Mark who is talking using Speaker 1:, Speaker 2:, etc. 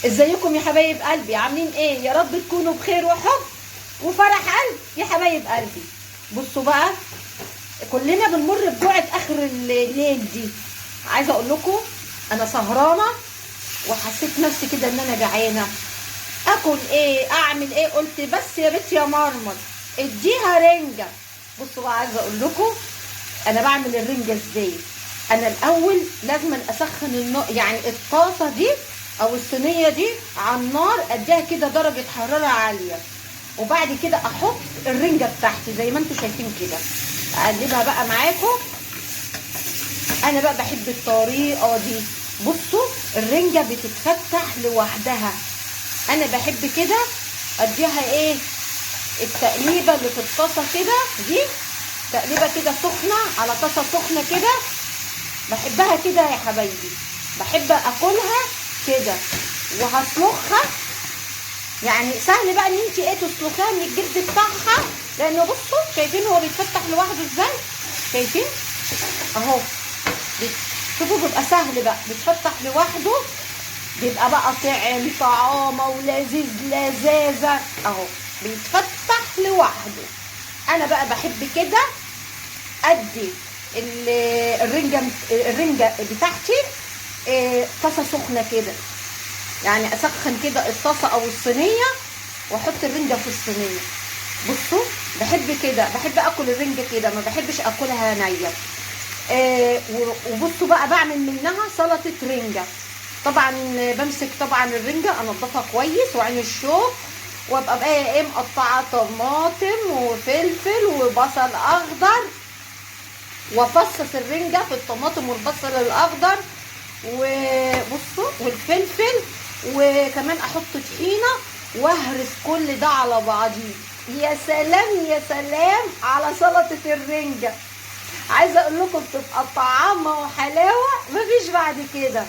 Speaker 1: ازيكم يا حبايب قلبي؟ عاملين ايه؟ يا رب تكونوا بخير وحب وفرح قلب يا حبايب قلبي. بصوا بقى، كلنا بنمر بجوعة اخر الليل دي. عايزه اقول لكم انا سهرانة وحسيت نفسي كده ان انا جعانة، اكل ايه؟ اعمل ايه؟ قلت بس يا بنت يا مرمر اديها رنجه. بصوا بقى، عايزه اقول لكم انا بعمل الرنجه ازاي. انا الاول لازم اسخن النار، يعني الطاسه دي او الصينية دي على النار، اديها كده درجه حرارة عالية، وبعد كده احط الرنجه بتاعتي زي ما انتم شايفين كده. اقلبها بقى معاكم. انا بقى بحب الطريقة دي. بصوا الرنجه بتتفتح لوحدها، انا بحب كده اديها ايه التقليبه اللي في الطاسه كده، دي تقليبه كده سخنة على طاسه سخنة كده، بحبها كده يا حبايبي، بحب اكلها كده. وهسلخها، يعني سهل بقى ان انت ايه تسلخيها من الجلد بتاعها، لانه بصوا شايفين هو بيتفتح لوحده ازاي، شايفين اهو، شوفوا بيبقى سهل بقى بيتفتح لوحده، بيبقى بقى طعم طعامه ولذيذ لذاذه اهو، بيتفتح لوحده. انا بقى بحب كده ادي الرنجه بتاعتي طاسه سخنة كده، يعني اسخن كده الطاسه او الصينية واحط الرنجه في الصينية. بصوا بحب كده، بحب اكل الرنجه كده، ما بحبش اكلها نيه. وبصوا بقى بعمل منها سلطة رنجه. طبعا بمسك طبعا الرنجه انضفها كويس وعين الشوك، وابقى بقى ايه مقطعه طماطم وفلفل وبصل اخضر، وافصص الرنجه في الطماطم والبصل الاخضر وبصوا والفلفل، وكمان احط طحينه واهرس كل ده على بعضيه. يا سلام يا سلام على سلطة الرنجه، عايزه اقول لكم بتبقى طعامه وحلاوة مفيش بعد كده.